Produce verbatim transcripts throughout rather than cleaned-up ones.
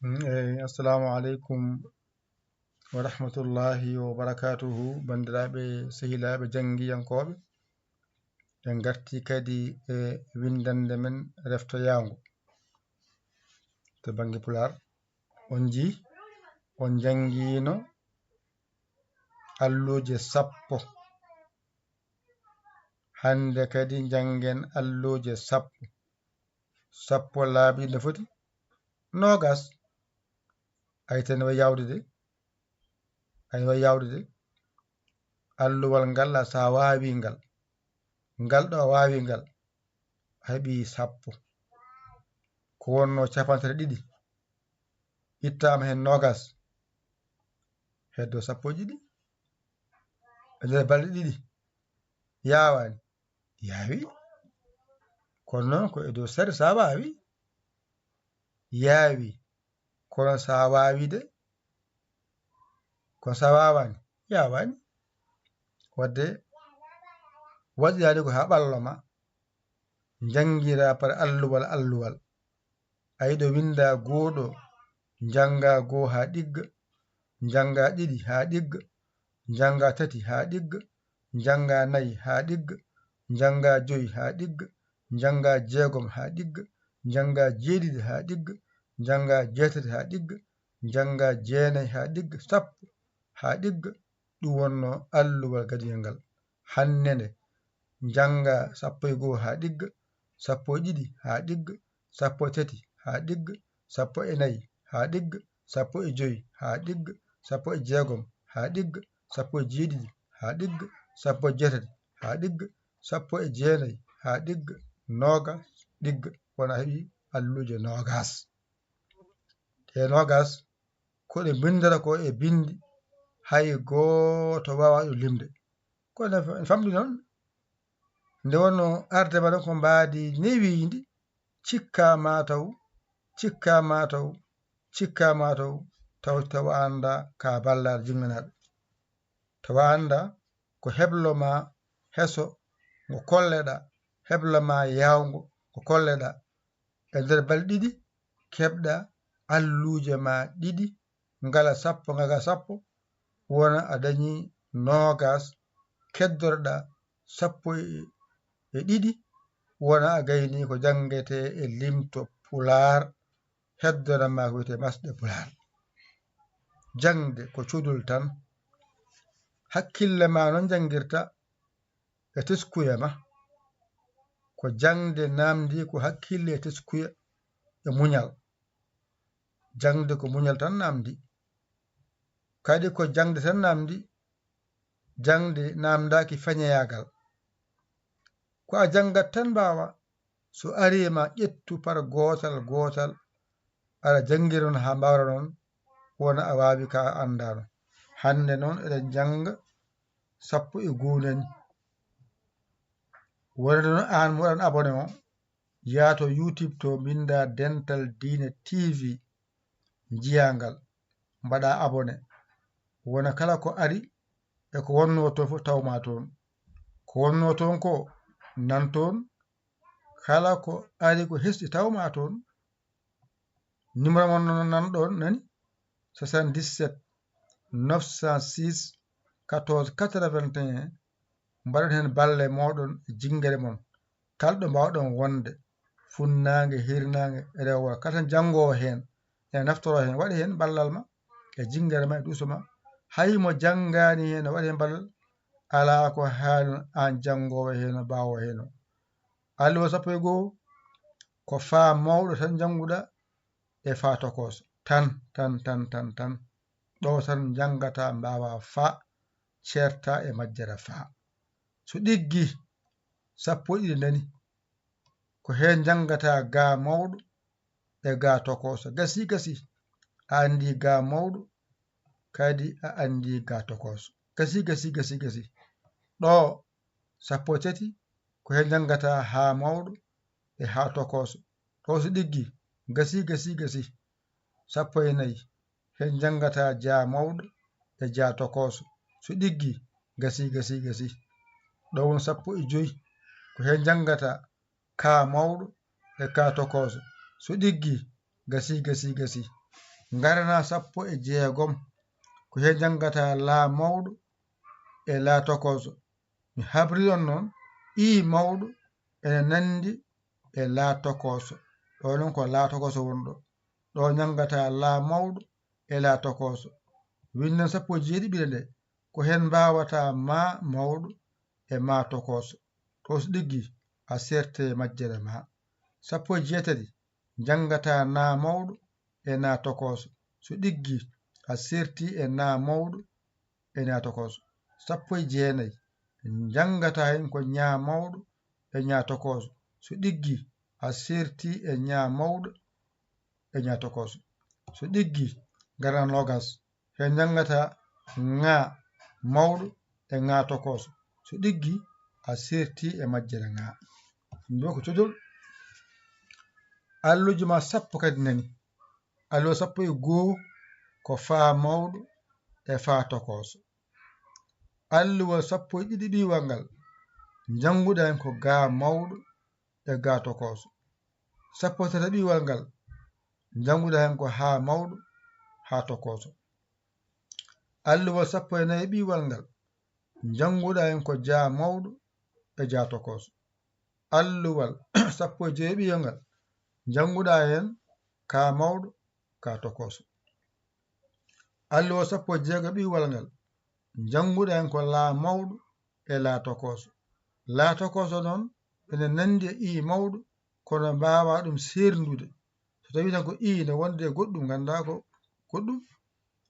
Mm, eh, assalamu aleykum wa rahmatullahi wa barakatuhu, banndiraaɓe, sehilaaɓe, janngiyankooɓe. En ngarti kadi e winndannde men reftoyaango to bannge Pulaar. On njii, on njanngiino alluuje sappo. Hannde kadi njanngen alluuje sappo. Sappo laabi no foti? Noogas. Ay, tan wa yawde de. Ay, wa yawde de. Alluwal ngal, a, sa waawi ngal, ngal ɗo a waawi ngal, a heɓi sappo. Ko wonno capanɗe tati ɗiɗi, ittaama heen noogas, heddo sappo e ɗiɗi. E nder balɗe ɗiɗi, yaawaani? Yaawi. Kono noon ko e dow seeɗa, sa waawi. Yaawi. Kono sa waawi de, kono sa waawaani, yaawaani. Wadde waɗiraani ko haa ɓallo ma, njanngira par alluwal, alluwal. Ay, ɗo winnda goo ɗo, njannga goo haa ɗigga, njannga ɗiɗi haa ɗigga, njannga tati haa ɗigga, njannga nayi haa ɗigga, njannga joyi haa ɗigga, njannga jeegom haa ɗigga, njannga jeeɗiɗi haa ɗigga, njannga jeetati haa ɗigga, njannga jeenayi haa ɗigga, sappo haa ɗigga. Ɗum wonno alluwal gadiyel ngal. Hannde nde, njannga sappo e goo haa ɗigga, sappo e ɗiɗi haa ɗigga, sappo e tati haa ɗigga, sappo e nayi haa ɗigga, sappo e joyi haa ɗigga, sappo e jeegom haa ɗigga, sappo e jeeɗiɗi haa ɗigga, sappo e jeetati haa ɗigga, sappo e jeenayi haa ɗigga, noogas ɗigga. Wona heɓi alluuje noogas. Ɗe noogas ko ɗe mbinndata ko e binndi, hay gooto waawaa ɗum limde. Ko ene famɗi noon, nde wonno arde ma ɗon ko mbaadi newiindi, cikka ma taw, cikka ma taw, cikka ma taw, taw, tawa annda ka ballaɗo jinganaɗo. Tawa annda ko heblo ma heso ngo kolleɗa, heblo ma yawngo ngo kolleɗa. E nder balɗe ɗiɗi, keɓɗa alluuje ma ɗiɗi, ngala sappo, ngaga sappo, wona a dañi noogas, keddoroɗa sappo e, e ɗiɗi, wona a gayni ko janngete e limto Pulaar, heddora ma ko wiyetee masɗe Pulaar. Jaŋde ko cudul tan. Hakkille ma noon janngirta e teskuya ma. Ko jaŋde naamndi ko hakkille e teskuya e muñal. Jaŋde ko muñal tan naamndi. Kadi ko jaŋde tan naamndi. Jaŋde naamndaaki feñoyaagal. Ko a janngat tan mbaawa. So arii ma ƴettu par gootal gootal, aɗa janngiroo haa mbaawraa noon, wona a waawi ka a anndaano. Hannde noon eɗen njannga sappo e goo nani. Wonande noon aan mo waɗan abonné o, yaa to YouTube to mbinnda Dental Diine T V, njiyaa ngal, mbaɗa abonné. Wona kala ko ari e ko wonnoo toon fof taw ma toon. Ko wonnoo toon ko nan toon, kala ko ari ko hesɗi taw ma toon. Numéro mon noon nan ɗoon nani, soixante-dix-sept neuf cent six quatorze quatre-vingt-un. Mbaɗon heen balle mooɗon e jinngere mon, kala ɗo mbaawɗon wonde, funnaange, hirnaange, rewo, kala tan janngoowo heen, ene naftoroo heen, waɗa heen ballal ma, e jinngere ma, e duuso ma. Hay mo janngaani heen, waɗa heen ballal, alaa ko haani aan janngoowo heen, baawoowo heen o. Alluwa sappo e goo, ko faa mawɗo tan njannguɗaa e faa tokooso. Tan, tan, tan, tan, tan. Ɗo tan njanngata, mbaawa faa, ceerta e majjere faa. So ɗiggi, sappo e ɗiɗi nani. Ko heen njanngata gaa mawɗo e gaa tokooso. Gasi, gasi. A anndi gaa mawɗo, kadi a anndi gaa tokooso. Gasi, gasi, gasi, gasi. Ɗo sappo e tati, ko heen njanngata haa mawɗo e haa tokooso. Ɗo so ɗiggi, gasi, gasi, gasi. Sappo e nayi, heen njanngata jaa mawɗo e jaa tokooso. So ɗiggi, gasi, gasi, gasi. Ɗo won sappo e joy, ko heen njanngata kaa mawɗo e kaa tokooso. So ɗiggi, gasi, gasi, gasi. Ngaranaa sappo e jeegom, ko heen njanngataa laa mawɗo e laa tokooso. Mi habrii on noon, ii mawɗo ene nanndi e laa tokooso. Ɗo noon ko laa tokooso woni ɗo. Ɗo njanngataa laa mawɗo e laa tokooso. Winnden sappo e jeeɗiɗiɓire nde, ko heen mbaawataa maa mawɗo e maa tokooso. To so ɗiggi, a seerte majjere maa. Sappo e jeetati, njanngataa naa mawɗo e naa tokooso. So ɗiggi, a seerti e naa mawɗo e naa tokooso. Sappo e jeenayi, njanngataa heen ko ñaa mawɗo e ñaa tokooso. So ɗiggi, a seerti e ñaa mawɗo e ñaa tokooso. So ɗiggi, ngaranaa noogaas, heen njanngataa ŋaa mawɗo e ŋaa tokooso. So ɗiggi, a seerti e majjere ŋaa. Ɗum ɗo ko codol. Alluuji maa sappo kadi nani. Alluwa sappo e goo ko faa mawɗo e faa tokooso. Alluwa sappo e ɗiɗiɓiwal ngal, njannguɗaa heen ko gaa mawɗo e gaa tokooso. Sappo e tataɓiwal ngal, njannguɗaa heen ko haa mawɗo haa tokooso. Alluwal sappo e nayiɓiwal ngal, njannguɗaa heen ko jaa mawɗo e jaa tokooso. Alluwal sappo e joyɓiwal ngal, njannguɗaa heen kaa mawɗo kaa tokooso. Alluwal sappo e jeegoɓiwal ngal, njannguɗaa heen ko laa mawɗo e laa tokooso. Laa tokooso noon ene nanndi e ii mawɗo, kono mbaawaa ɗum seerndude. So tawii tan ko ii ne wonde e goɗɗum, nganndaa ko goɗɗum,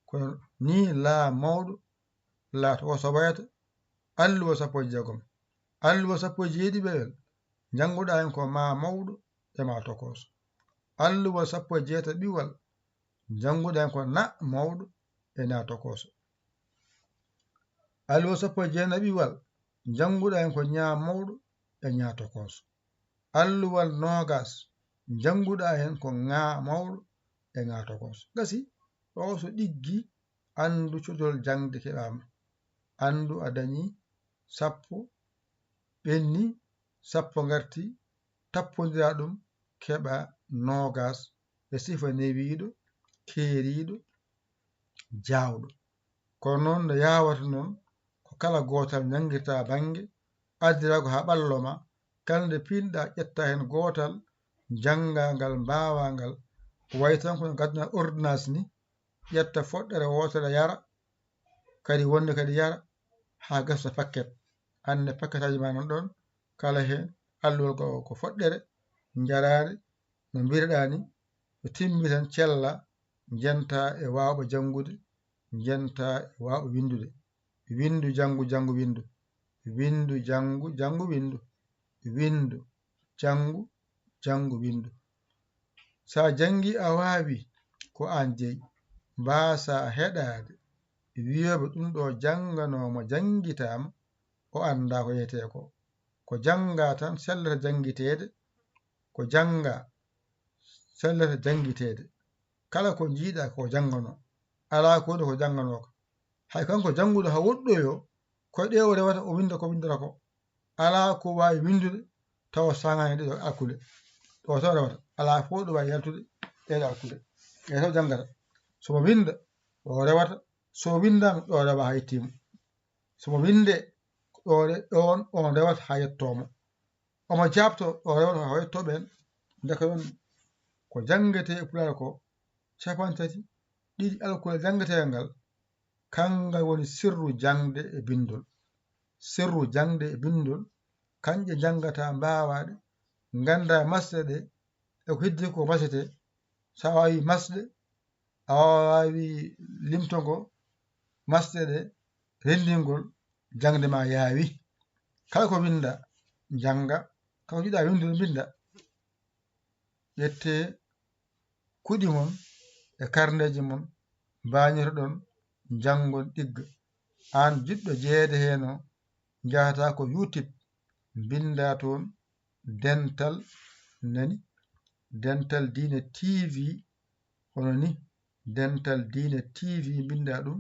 kono nii laa mawɗo, laa tokooso wayata. Alluwa sappo e jeegom. Alluwa sappo e jeeɗiɓiwal, njannguɗaa heen ko maa mawɗo e maa tokooso. Alluwa sappo e jeetaɓiwal, njannguɗaa heen ko na mawɗo e na tokooso. Alluwa sappo e jeenaɓiwal, njannguɗaa heen ko ñaa mawɗo e ñaa tokooso. Alluwal noogaas, njannguɗaa heen ko ŋaa mawɗo e ŋaa tokooso. Gasi, ɗo so ɗiggi, anndu codol jaŋde keɓaama. Anndu a dañii sappo, ɓenni, sappo ngarti, tappondiraa ɗum, keɓaa noogaas e sifa newiiɗo, keeriiɗo, jaawɗo. Kono noon no yaawata noon, ko kala gootal njanngirtaa bannge, addiraa ko haa ɓallo ma, kala nde piinɗaa ƴettaa heen gootal, njanngaa ngal, mbaawaa ngal, ko wayi tan ko no ngaddanaa ordonnance ni, ƴetta foɗɗere wootere yara, kadi wonde kadi yara, haa gasa pakket. Aan ne pakketaaji ma nan ɗoon, kala heen alluwal ko, ko foɗɗere, njaraare, no mbiiruɗaa ni, so timmi tan cella, njentaa e waawɓe janngude, njentaa e waawɓe winndude. Winndu, janngu, janngu, winndu. Winndu, janngu, janngu, winndu. Winndu, janngu, janngu, winndu. So a janngii a waawii, ko aan jeyi. Mbaasaa heɗaade wiyooɓe ɗum ɗo jannganoo mo janngitaama, o anndaa ko yetee ko. Ko janngaa tan sellata janngiteede, ko janngaa sellata janngiteede. Kala ko njiiɗaa ko jannganoo, alaa ko woni ko jannganooka. Hay kanko jannguɗo haa woɗɗoyoo, ko ɗe o rewata o winnda ko winndata ko. Alaa ko waawi winndude tawa saŋaani ɗeɗo alkule. Ɗo taw rewata, alaa fof ɗo waawi yaltude ɗeɗo alkule. Ɗe taw janngata. So mo winnda, ɗo rewata. So winndaama, ɗo rewa haa yettii mo. So mo winndee, ɗo re-, ɗoon on rewata haa yettoo mo. Omo jaabtoo, ɗo rewata haa yettoo ɓeen. Ndeke noon ko janngetee e Pulaar ko capanɗe tati ɗiɗi alkule janngetee ngal, kanngal woni sirru jaŋde e binndol. Sirru jaŋde e binndol, kañƴe njanngataa mbaawaa ɗe, nganndaa masɗe ɗe, e ko heddii ko masete. So a waawii masɗe, a waawii limtogol masɗe ɗe, renndingol jaŋde ma yaawi. Kala ko winnda, njannga, kala ko njiɗɗaa winndude, mbinnda. Ƴettee kuɗi mon e karneeji mon, mbaañotoɗon, njanngon ɗigga. Aan jiɗɗo jeyeede heen o, njahataa ko YouTube, mbinndaa toon Dental, nani? Dental Diine T V, hono ni, Dental Diine T V, mbinndaa ɗum,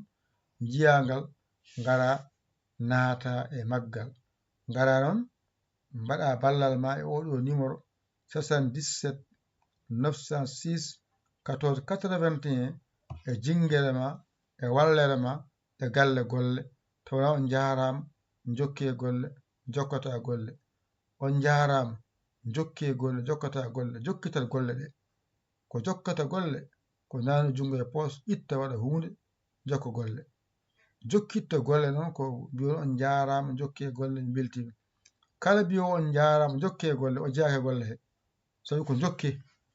njiyaa ngal, ngaraa, naataa e maggal. Ngaraa noon, mbaɗaa ballal maa e oo ɗoo numéro, soixante-dix-sept, neuf cent six, quatorze quatre-vingt-un, e jinngere ma, e wallere ma, e galle golle. Tawa on njaaraama, njokki e golle, jokkata golle. On njaaraama, njokki e golle, jokkata golle, jokkital golle ɗe. Ko jokkata golle, ko naanu junngo e poos, itta waɗa huunde, jokka golle. Jokkitta golle noon ko mbiyon on njaaraama, njokki e golle, mbeltiima. Kala mbiyo on njaaraama, njokki e golle, o jeyaaka e golle he. Sabu ko njokki,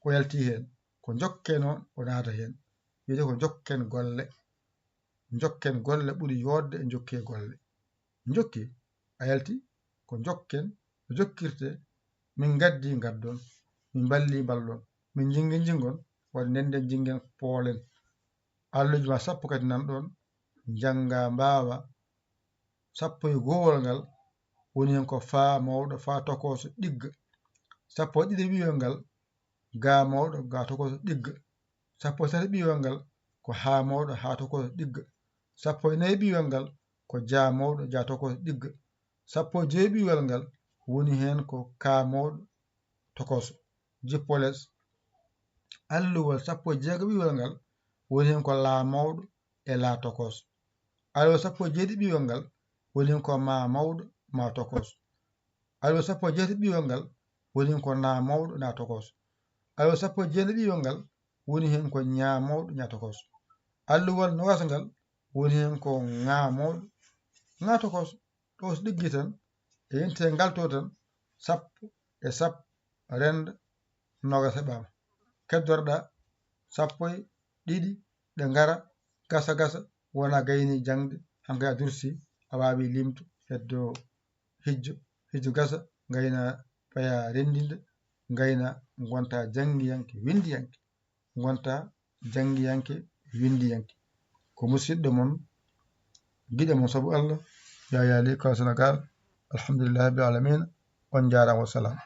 o yalti heen. Ko njokke noon, o naata heen. Wiyde ko njokken golle. Njokken golle ɓuri yooɗde e njokki e golle. Njokki, a yalti, ko njokken, ko jokkirte, min ngaddi ngaddon, min mballi mballon, min njingi njingon, waɗi ndennden njingen poolen. Alluuji ma sappo kadi nan ɗoon, njannga mbaawa, sappo e goowol ngal, woni heen ko faa mawɗo, faa tokooso, ɗigga. Sappo e ɗiɗi ɓiyol ngal, gaa mawɗo, gaa tokooso, ɗigga. Sappo e tati ɓiyol ngal, ko haa mawɗo, haa tokooso, ɗigga. Sappo e nayi ɓiyol ngal, ko jaa mawɗo, jaa tokooso, ɗigga. Sappo e joyi ɓiyol ngal, woni heen ko kaa mawɗo, tokooso, jippo les. Alluwal sappo e jeego ɓiyol ngal, woni heen ko laa mawɗo e laa tokooso. Alluwal sappo e jeeɗiɗi ɓiyol ngal, woni heen ko maa mawɗo, maa tokooso. Alluwal sappo e jeetati ɓiyol ngal, woni heen ko naa mawɗo, naa tokooso. Alluwal sappo e jeenayi ɓiyol ngal, woni heen ko ñaa mawɗo, ñaa tokooso. Alluwal noogas ngal, woni heen ko ŋaa mawɗo, ŋaa tokooso. Ɗo so ɗiggi tan, e yonte ngal to tan, sappo e sappo renda noogas heɓaama. Keddorɗa sappo e ɗiɗi ɗe ngara gasa gasa, wona gayni jaŋde, hankay a dursi, a waawi limto, heddo hijjo, hijjo gasa, ngayna paya rendinde, ngayna ngonta janngiyanke, winndiyanke, ngonta janngiyanke, winndiyanke. Ko musidɗo mon, giɗo mon sabu Allah, Yaya Ly Kala Senegal. Alhamdulillahi rabbil alamina. On njaaraama, wassalam.